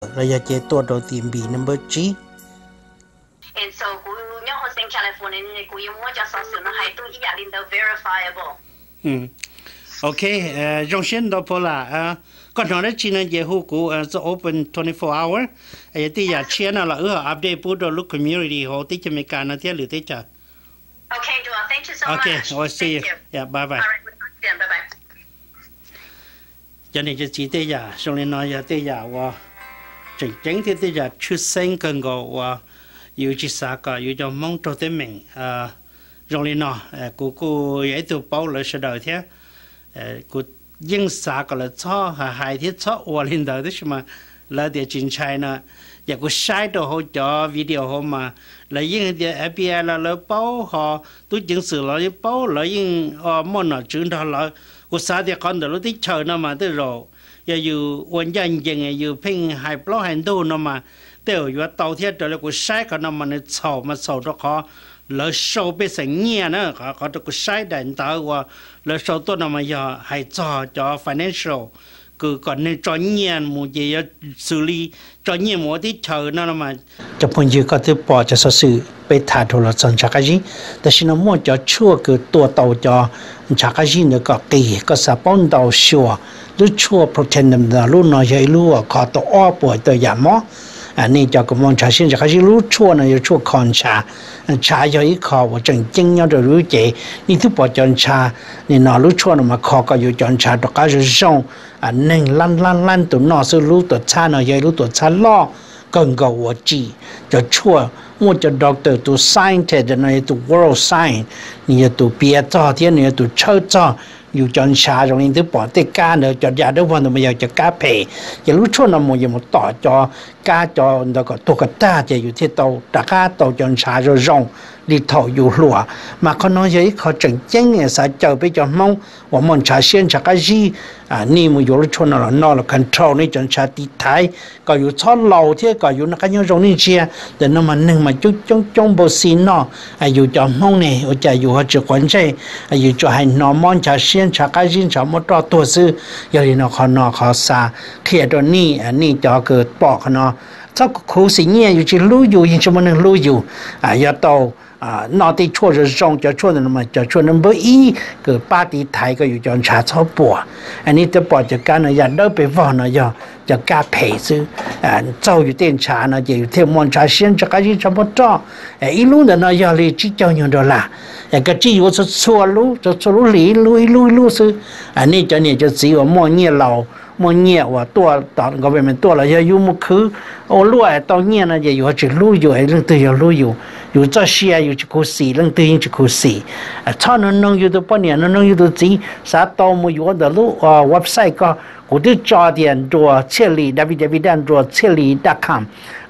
los yog ces tuaj rau tim npis number tsib. Ok, zoo siab ntau Paula. Koj hnov dab tsi no ces hu kuv, open twenty four hour. Yog tej yam tshiab no los wb ho update pub rau lub community hauv teb chaws Amelikas no thiab lwm teb chaws. Ok, bye bye. Cov niam cov txiv, tej yam zoo li no yog tej yam uas tseem ceeb thiab tej yam tshwj xeeb kawg nkaus uas yus tsis xav kom yus cov Hmoob raug teeb meem zoo li no. Kuv kuj yog ib tug paub lawv sawv daws thiab. Kuv yeej xav kom lawv txhob hais thiab txhob ua li ntawd tab sis mas lawv tias tsis ntshai no. Yam kuv saib rau hauv cov video hauv mas lawv yeej tias F B I los lawv paub, ho tub ceev xwm los yeej paub, lawv yeej muaj nom tswv nrog lawv. Kuv xav tias qhov ntawm lub teb chaws no mas tej zaum yog yus ua ncaj ncees yus pheej hais plaub hais ntug no mas tej zaum yuav tau thiab. Raws li kuv saib qhov no mas nws txhaum mas txhaum rau qhov lawv sau pej xeem nyiaj na. Qhov rau kuv saib daim ntawv uas lawv sau tuaj no mas yog hais txog cov financial, kws kom neeg tso nyiaj mus ces yuav xws li tso nyiaj mus ua teb chaws no no mas. Cov phooj ywg, koj twb pom cov xov xwm peb tham dhau los txog ntshav qab zib, tam sim no muaj cov tshuaj kws tua tau cov ntshav qab zib ntawd kom qis. Koj xav paub ntau xyuas lub tshuaj Protandim no, lub no yog ib lub uas kho tau ob puas tawm yam mob. Nej cov kws muaj ntshav siab ntshav qab zib, lub tshuaj no yog tshuaj kho ntshav. Ntshav yog ib qho uas tseem ceeb nyob rau lub cev. Nej twb pom cov ntshav, nim no lub tshuaj no mas kho kom yus cov ntshav rov qab zoo zoo. Neeg lab lab lab tus noj xwb. Lub tuam txhab no yog ib lub tuam txhab loj kawg nkaus uas tsim cov tshuaj. Muaj cov doctor, tus scientist no yog tus world science, nws yog tus piav txog thiab nws yog tus tshawb txog yus cov ntshav. Zoo li twb pom tej kab ntawd, cov da dawb vog ntawd mas yog cov kab phem. Ces lub tshuaj no mus yuav mus tom cov kab cov ntawd kom tuag kom tag ces yus thiaj tau rov qab tau cov ntshav zoo zoo li thaum yus hluas. Mas qhov no yog ib qho tseem ceeb xav caw peb cov Hmoob uas muaj ntshav siab ntshav qab zib, nej mus yuav lub tshuaj no los noj los control nej cov ntshav tiv thaiv kom yus txhob laus thiab kom yus noj qab nyob zoo. Nej ntsia ntawm no mas neeg mas coob coob coob npau xi noj. Yus cov Hmoob ne ua cas yus ho tsis quav ntsej, yus tsuas hais hnov mob ntshav siab ntshav qab zib ntshav muab roj tuag xwb. Yog li no qhov no qhov xav qhia rau nej, nej cov kws pom qhov no txhob khuv xim nyiaj, yus tsis hlub yus yeej tsis muaj neeg hlub yus. Yuav tau noj tej tshuaj zoo zoo. Cov tshuaj ntawd mas cov tshuaj npawb ib kws pab tiv thaiv kom yus cov ntshav txhob puas. Nej twb pom cov kab no yam dawb pes vog no yog cov kab phem xwb. Txaug yus tej ntshav no ces yus thiaj muaj ntshav siab ntshav qab zib ntshav muab roj. Ib lub ntawm no yog li tsib caug nyuag dollar. Kav tsij yuav txhua txhua lub, txhua txhua lub hlis ib lub ib lub ib lub xwb. Nej cov niam cov txiv uas muaj nyiaj laus, muaj nyiaj uas tuaj tom government tuaj los yog yus mus khwv ua luaj tau nyiaj no ces yus ho tsis hlub yus es leej twg yuav hlub yus? Yus txoj sia yus tsis khuv xim, leej twg yeej tsis khuv xim. Txhob nug noog yus tus poj niam, nug noog yus tus txiv, xav tau mus yuav ntawm lub website ko. Kuv twb tso tias nruas txhiaj li, www nruas txhiaj li dot com.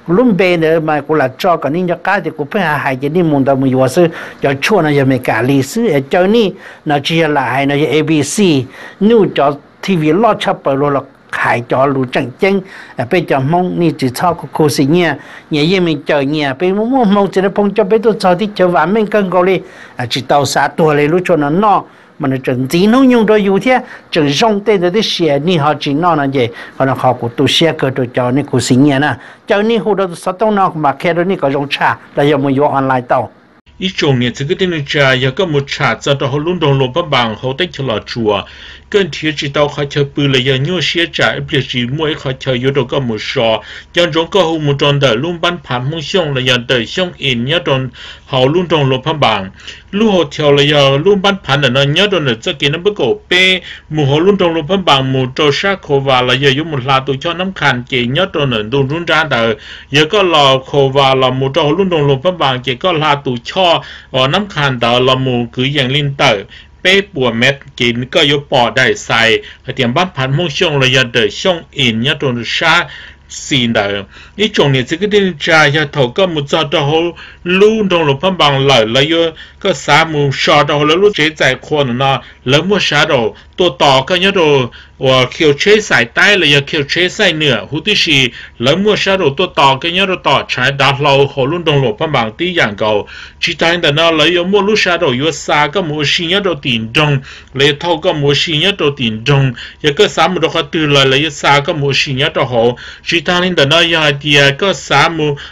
Lub npe ntawd mas kuv lam tso kom nej nco qab tias kuv pheej hais hais ces nej mus ntawd mus yuav xwb. Cov tshuaj no yog Amelikas li xwb es caw nej no tsis yog lam hais, no yog A B C News, cov T V loj tshaj plaws luag los hais cov lus tseem ceeb. Peb cov Hmoob nej tsis txhob khuv xim nyiaj, nyias yeej meem cawm nyias. Peb muaj muaj hmoo txiv dab phooj coj peb tuaj txog teb chaws vam meej kawg nkaus li, tsis tau xav tuag li. Lub tshuaj no noj mas nws tseem ntxiv hnub nyoog rau yus thiab tseem zoo tej ntawd tib si. Nej ho tsis noj no ces qhov no qhov kuv tu siab kawg rau cov nej khuv xim nyiaj na. Caw nej hu rau tus xov tooj no kuv mam qhia rau nej kom zoo tshaj los yog mus yuav online tau. Ib tsoom niam txiv kwv tij neej tsa, yog koj mus tsham txog rau hauv lub nroog Luas Phab Npas hauv teb chaws Los Tsuas, koj nrhiav tsis tau qhov chaw pw los yog nyuaj siab tsam ib pliag tsis muaj ib qhov chaw yuav rau koj mus so, nco ntsoov koj hu mus rau ntawm lub npab phav Hmoob Xyooj los yog ntawm Xyooj Inn nyob rau hauv lub nroog Luas Phab Npas. Lub hotel los yog lub npab phav ntawm no nyob rau ntawm txoj kev nab npawb kaum peb mus hauv lub nroog Luas Phab Npas mus rau sab Khov Vas los yog yuav mus hla tus choj Nab Khas ces nyob rau ntawm ntu nruab nrab ntawd. Yog koj los Khov Vas los mus rau hauv lub nroog Luas Phab Npas ces koj hla tus choj Nab Khas ntawd los mus kwv yees li ntawm peb puas mev ces koj yuav pom daim xais hais tias npab phav Hmoob Xyooj los yog ntawm Xyooj Inn nyob rau sab xis ntawd. Ib tsoom niam txiv kwv tij neej tsa, yog thaum koj mus txog rau hauv lub nroog Luas Phab Npas lawm, lawv yuav, koj xav mus so rau hauv lawv lub tsev txais qhua ntawm no, lawv muaj sawv daws tuaj tos koj nyob rau uas khiu tsheb xais taib los yog khiu tsheb xais nwam huv tib si, lawv muaj sab daum tuaj tos koj nyob rau tom tshav dav hlau hauv lub nroog Luam Phaj Npaas tib yam nkaus. Tsis tas li ntawm no lawv yuav muaj lub sab daum yuav xa koj mus ua si nyob rau tim nroog, lawv yuav thauj koj mus ua si nyob rau tim nroog. Yog koj xav mus rau qhov twg los lawv yuav xa koj mus ua si nyob rau hauv. Tsis tas li ntawm no yog hais tias koj xav mus